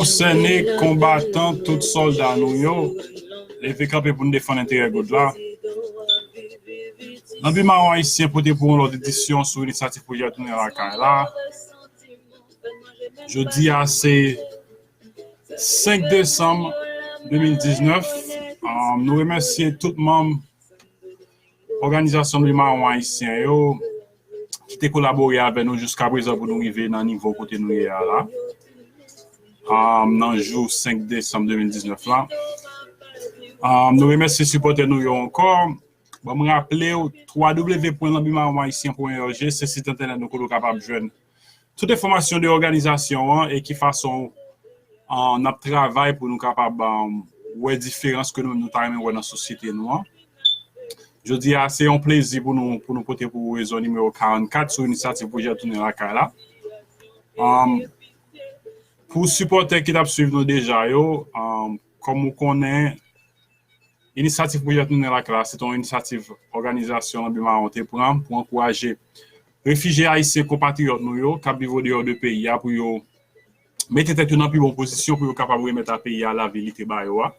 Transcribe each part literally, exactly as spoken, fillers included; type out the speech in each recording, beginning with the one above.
Konsène konbatan, tout sòlda nou yo, leve kanpe pou n defann enterè goud la. Lanbi Mawon Ayisyen pote pou w yon lòt edisyon sou inisyativ pwojè Tounen Lakay la. Jodi a se senk desanm de mil diznèf. Um, nou remèsye tout manm òganizasyon Lanbi Mawon Ayisyen yo ki te kolabore avè nou jiska prezan pou nou rive nan nivo kote nou ye a la. Um, nan jou senk desanm de mil diznèf la. Um, nou remèsye sipòtè nou yo ankò. Ban m raple w, twa w pwen lanbi mawon ayisyen pwen org se sit entènèt nou kote w kapab jwenn tout enfòmasyon de òganizasyon an e ki fason, uh, n ap travay pou nou kapab, um, wè diferans ke nou menm nou ta renmen wè nan sosyete nou an. Jodi a, se yon plezi pou nou, pou nou pote pou ou rezon nimewo karannkat sou inisyativ pwojè Tounen Lakay la. Um, pou sipòtè ki t ap swiv nou deja yo, um, kòm ou konnen, inisyativ pwojè Tounen Lakay la, se te yon inisyativ òganizasyon Lanbi Mawon te pran pou ankouraje refijye ayisyen konpatriyòt nou yo k ap viv odeyò de peyi a pou yo mete tèt yo nan pi bon pozisyon pou yo kapab remèt a peyi a lavi li te ba yo a.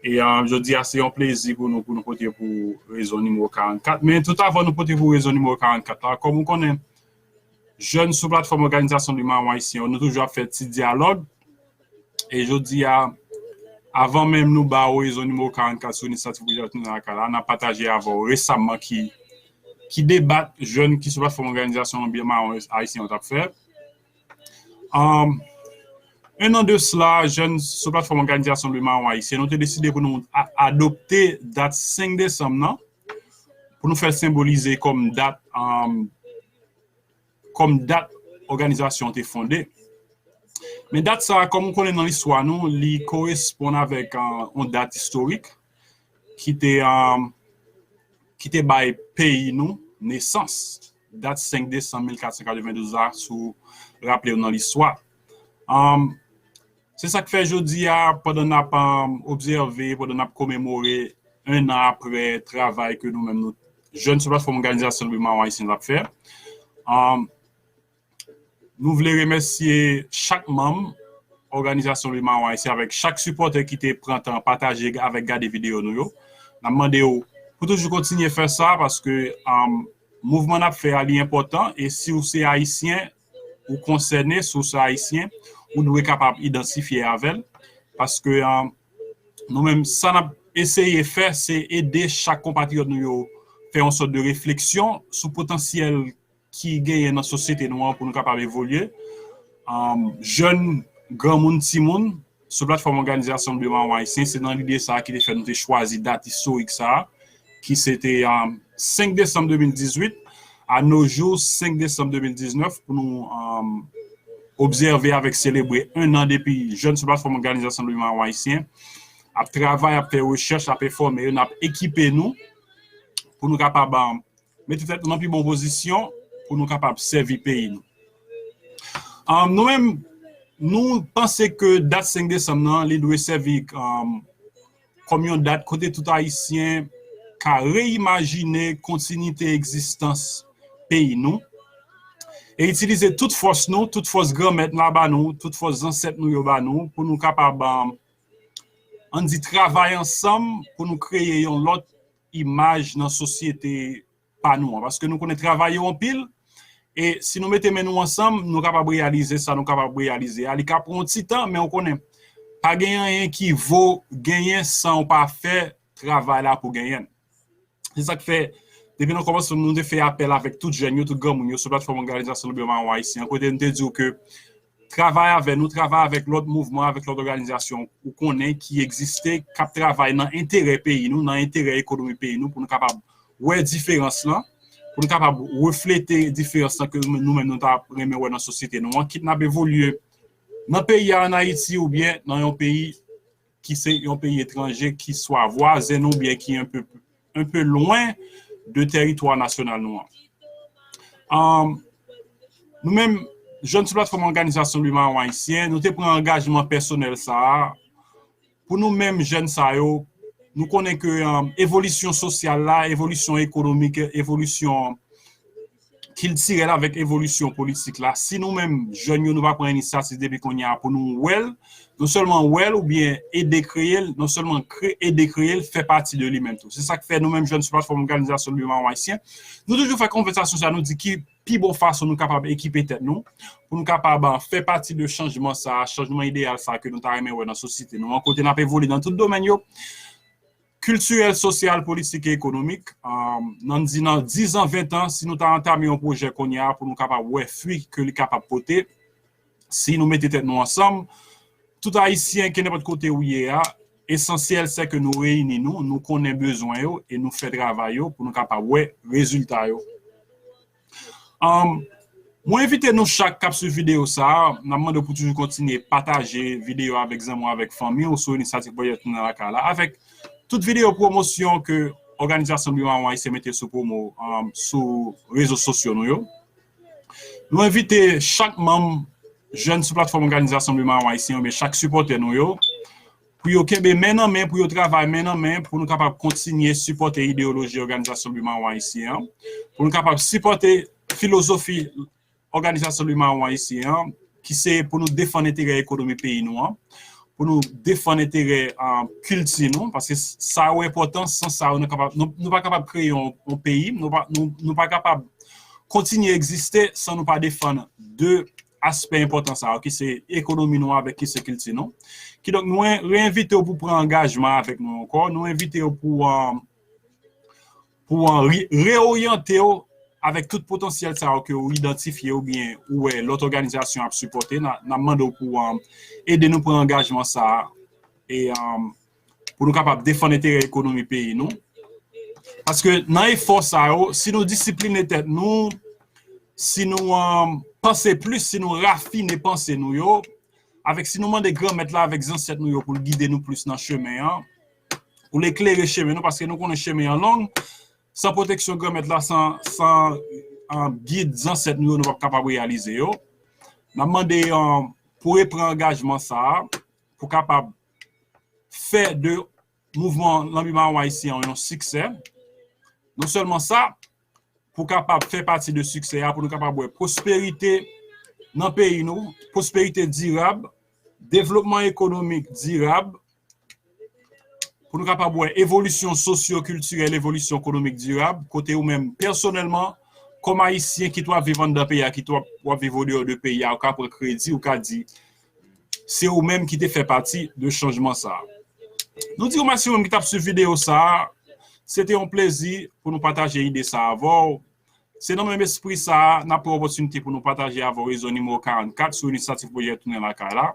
E, uh, jodi a, se yon plezi pou nou, pou nou pote pou rezon nimewo karannkat. Men tout avan nou pote pou rezon nimewo karannkat la, kòm ou konnen, jèn sou platfòm òganizasyon Lanbi Mawon Ayisyen yo, nou toujou ap fè ti dyalòg. E jodi a, avan menm nou ba ou rezon nimewo karannkat sou inisyativ pwojè Tounen Lakay la, n ap pataje avè w resaman ki, ki debat jèn ki sou platfòm òganizasyon Lanbi Mawon Ayisyen yo t ap fè. Um, en an de sila, jèn sou platfòm òganizasyon Lanbi Mawon Ayisyen, nou te deside pou nou a- adopte dat senk desanm nan, pou nou fè l senbolize kòm dat, um, kòm dat òganizasyon an te fonde. Men dat sa a, kòm ou konnen nan listwa nou, li koresponn avèk, uh, yon dat istorik ki te, um, ki te bay peyi nou nesans. Dat senk desanm mil kat san katrevendouz la, si w raple w nan listwa. Um, se sa k fè jodi a, pandan n ap, um, obsève, pandan n ap komemore en an apre travay ke nou menm nou, jèn sou platfòm òganizasyon Lanbi Mawon Ayisyen t ap fè, um, nou vle remèsye chak manm òganizasyon Lanbi Mawon Ayisyen avèk chak sipòtè ki te pran tan pataje avèk gade videyo nou yo. N ap mande w pou toujou kontinye fè sa paske, um, mouvman n ap fè a li enpòtan e si w se ayisyen, ou konsène, si w se ayisyen, ou dwe kapab idantifye avè l. Paske, um, nou menm, sa n ap eseye fè, se ede chak konpatriyòt nou yo fè yon sòt de refleksyon sou potansyèl ki genyen nan sosyete nou an pou nou kapab evolye. Um, jèn, granmoun, timoun, sou platfòm òganizasyon Lanbi Mawon Ayisyen, se nan lide sa a ki te fè nou te chwazi dat istorik sa a, ki se te, um, senk desanm de mil dizuit, a nos jours, senk desanm de mil diznèf, pou nou, um, obsève avèk selebre en an depi jèn sou platfòm òganizasyon Lanbi Mawon Ayisyen ap travay, ap fè rechèch, ap enfòme yo, n ap ekipe nou pou nou kapab, um, mete tèt nou nan pi bon pozisyon pou nou kapab sèvi peyi nou. Um, nou menm, nou panse ke dat senk desanm nan, li dwe sèvi, um, kòm yon dat kote tout Ayisyen ka reyimajine kontinite egzistans peyi nou e itilize tout fòs nou, tout fòs granmèt la ba nou, tout fòs zansèt nou yo ba nou, pou nou kapab, um, ann di, travay ansanm pou nou kreye yon lòt imaj nan sosyete pa nou an. Paske nou konnen travay yo anpil, e si nou mete men nou ansanm, nou kapab reyalize sa nou kapab reyalize a. Li ka pran yon ti tan, men ou konnen, pa gen anyen ki vo genyen san w pa fè travay la pou genyen l. Se sa k fè, depi nan kòmansman, nou te fè apèl avèk tout jèn yo, tout granmoun yo, sou platfòm òganizasyon Lanbi Mawon Ayisyen an, kote nou te di w ke travay avè nou, travay avèk lòt mouvman, avèk lòt òganizasyon ou konnen ki egziste, k ap travay nan enterè peyi nou, nan enterè ekonomi peyi nou, pou nou kapab wè diferans lan, pou nou kapab reflete diferans lan ke nou menm nou ta renmen wè nan sosyete nou an, kit n ap evolye nan peyi a, ann Ayiti, oubyen nan yon peyi ki se yon peyi etranje, ki swa vwazen nou, oubyen ki un peu, un peu loin de tèritwa nasyonal nou an. Um, nou menm, jèn sou platfòm òganizasyon Lanbi Mawon Ayisyen, nou te pran angajman pèsonèl sa a, pou nou menm jèn sa yo, nou konnen ke, um, evolisyon sosyal la, evolisyon ekonomik, evolisyon kiltirèl avèk evolisyon politik la. Si nou menm, jèn yo, nou pa pran inisyativ depi kounye a pou nou wè l, non sèlman wè l oubyen ede kreye l, non sèlman kre, ede kreye l, fè pati de li menm tou. Se sa k fè nou menm jèn sou platfòm Òganizasyon Lwi Mawon Ayisyen, nou toujou fè konvèsasyon sa, nou di ki pi bon fason nou kapab ekipe tèt nou, pou nou kapab fè pati de chanjman sa, chanjman ideyal sa ke nou ta renmen wè nan sosyete nou an, kote n ap evolye nan tout domèn yo, kiltirèl, sosyal, politik e ekonomik. Nan di nan diz an, ven an, si nou ta antame yon pwojè kounye a pou nou kapab wè fwi ke li kapab pote, si nou mete tèt nou ansanm, tout Ayisyen, kenenpòt kote ou ye a, esansyèl se ke nou reyini nou, nou konnen bezwen yo e nou fè travay yo pou nou kapab wè rezilta yo. Mwen envite nou chak k ap swiv videyo sa a, n ap mande w pou toujou kontinye pataje videyo avèk zanmi w, avèk fanmi w sou inisyativ Pwojè Tounen Lakay la, avèk tout videyo pwomosyon ke Òganizasyon Lwi Mawon Ayisyen mete sou pwomo, sou rezo sosyo nou yo. Nou envite chak manm jèn sou platfòm Òganizasyon Lwi Mawon Ayisyen oubyen chak sipòtè nou yo, pou yo kenbe men nan men, pou yo travay men nan men, pou nou kapab kontinye sipòte ideyoloji Òganizasyon Lwi Mawon Ayisyen an, pou nou kapab sipòte filozofi Òganizasyon Lwi Mawon Ayisyen an, ki se pou nou defann enterè ekonomi peyi nou an, pou nou defann enterè kilti nou, paske sa yo enpòtan, san sa yo nou kapab, nou, nou pa kapab kreye yon, yon peyi, nou pa, nou, nou pa kapab kontinye egziste san nou pa defann de aspè enpòtan sa yo, ki se ekonomi nou avèk ki se kilti nou. Kidonk, nou en- reinvite w pou pran angajman avèk nou ankò. Nou envite w pou, pou re- reoryante w avèk tout potansyèl sa yo ke w idantifye oubyen ou wè lòt òganizasyon ap sipòte. N a- n ap mande w pou ede nou pran angajman sa a e pou nou kapab defann enterè ekonomi peyi nou. Paske nan efò sa yo, si nou disipline tèt nou, si nou panse plis, si nou rafine panse nou yo, avèk si nou mande Granmèt la avèk zansèt nou yo pou l gide nou plis nan chemen an, pou l eklere chemen nou, paske nou konnen chemen an long, san pwoteksyon Granmèt la, san, san gid zansèt nou yo, nou p ap kapab reyalize yo. N ap mande pou repran angajman sa a, pou kapab fè de mouvman Lanbi Mawon Ayisyen an yon siksè. Non sèlman sa, pou kapab fè pati de siksè a, pou nou kapab wè pwosperite nan peyi nou, pwosperite dirab, devlopman ekonomik dirab, pou nou kapab wè evolisyon sosyo-kiltirèl, evolisyon ekonomik dirab, kote ou menm pèsonèlman, kòm Ayisyen ki t ap viv anndan peyi a, ki t ap viv odeyò de peyi a, ou ka pran kredi, ou ka di, se ou menm ki te fè pati de chanjman sa a. Nou di w mèsi ou menm ki t ap swiv videyo sa a. Se te yon plezi pou nou pataje ide sa a avè w. Se nan menm espri sa a, n ap pran opòtinite pou nou pataje avè w rezon nimewo karannkat sou inisyativ Pwojè Tounen Lakay la.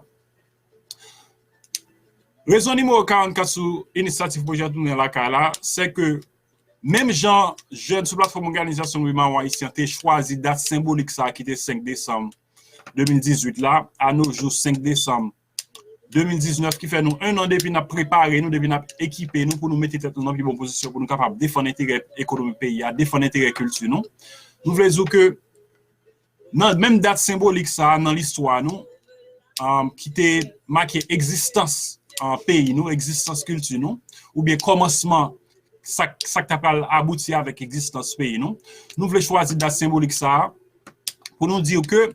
Rezon nimewo karannkat sou inisyativ Pwojè Tounen Lakay la, se ke menm jan jèn sou platfòm Òganizasyon Lwi Mawon Ayisyen te chwazi dat senbolik sa a ki te senk desanm de mil dizuit la, a no jou senk desanm de mil diznèf, ki fè nou en an depi n ap prepare nou, depi n ap ekipe nou pou nou mete tèt nou nan pi bon pozisyon pou nou kapab defann enterè ekonomi peyi a, defann enterè kilti nou. Nou vle di w ke nan menm dat senbolik sa a nan listwa nou, ki te make egzistans peyi nou, egzistans kilti nou, oubyen kòmansman sa k- sa k ta pral abouti avèk egzistans peyi nou. Nou vle chwazi dat senbolik sa a pou nou di w ke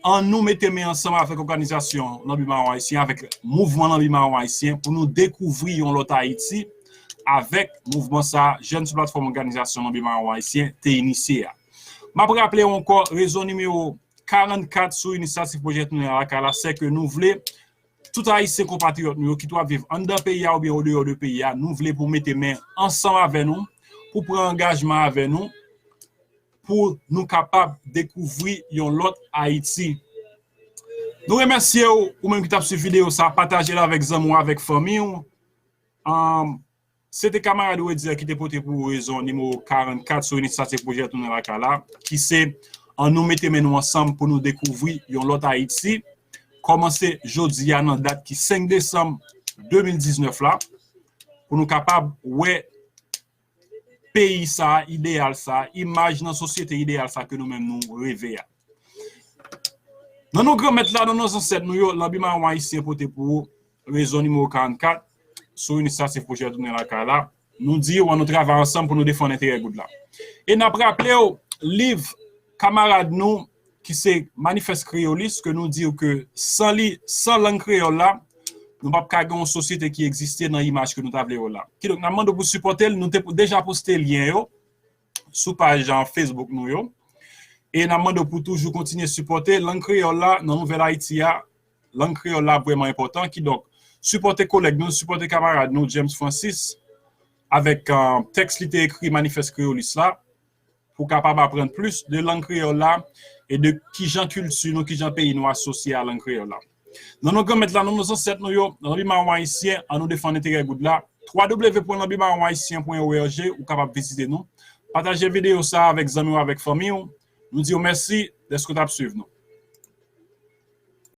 ann nou mete men ansanm avèk òganizasyon Lanbi Mawon Ayisyen, avèk mouvman Lanbi Mawon Ayisyen pou nou dekouvri yon lòt Ayiti avèk mouvman sa a, jèn sou platfòm òganizasyon Lanbi Mawon Ayisyen te inisye a. M ap raple w ankò, rezon nimewo karannkat sou inisyativ Pwojè Tounen Lakay la, se ke nou vle tout Ayisyen konpatriyòt nou yo ki t ap viv anndan peyi a oubyen odeyò de peyi a, nou vle pou mete men ansanm avè nou, pou pran angajman avè nou, pou nou kapab dekouvri yon lòt Ayiti. Nou remèsye w, ou menm ki t ap swiv videyo sa a, pataje l avèk zanmi w, avèk fanmi w. Se te kamarad Redier ki te pote pou ou rezon nimewo karannkat sou inisyativ Pwojè Tounen Lakay la, ki se ann nou mete men nou ansanm pou nou dekouvri yon lòt Ayiti, kòmanse jodi a nan dat ki senk desanm de mil diznèf la, pou nou kapab wè peyi sa a, ideyal sa a, imaj nan sosyete ideyal sa a ke nou menm nou reve a. Nan non Granmèt la, nan non zansèt nou yo, Lanbi Mawon Ayisyen pote pou ou rezon nimewo karannkat sou inisyativ Pwojè Tounen Lakay la. Nou di w ann nou travay ansanm pou nou defann enterè goud la. E n ap raple w, liv kamarad nou ki se Manifest Creolis, ke nou di ke san li, san lang kreyòl la, nou p ap ka gen yon sosyete ki egziste nan imaj ke nou ta vle wè la. Kidonk, n ap mande w pou sipòte l, nou te deja poste lyen yo sou paj Facebook nou yo. E n ap mande w pou toujou kontinye sipòte lang kreyòl la nan Nouvèl Ayiti a. Lang kreyòl la vrèman enpòtan. Kidonk, sipòte kolèg nou, sipòte kamarad nou, James Francis, avèk uh, tèks li te ekri Manifest Creolis la, pou kapab aprann plis de lang kreyòl la e de kijan kilti nou, kijan peyi nou asosye a lang kreyòl la. Nan non Granmèt la, nan non zansèt nou yo, nan lanbi mawon ayisyen, an nou defann enterè goud la. W w w pwen lanbi mawon ayisyen pwen org, ou kapab vizite nou. Pataje videyo sa a avèk zanmi w, avèk fanmi w. Nou di w mèsi dèske w t ap swiv nou.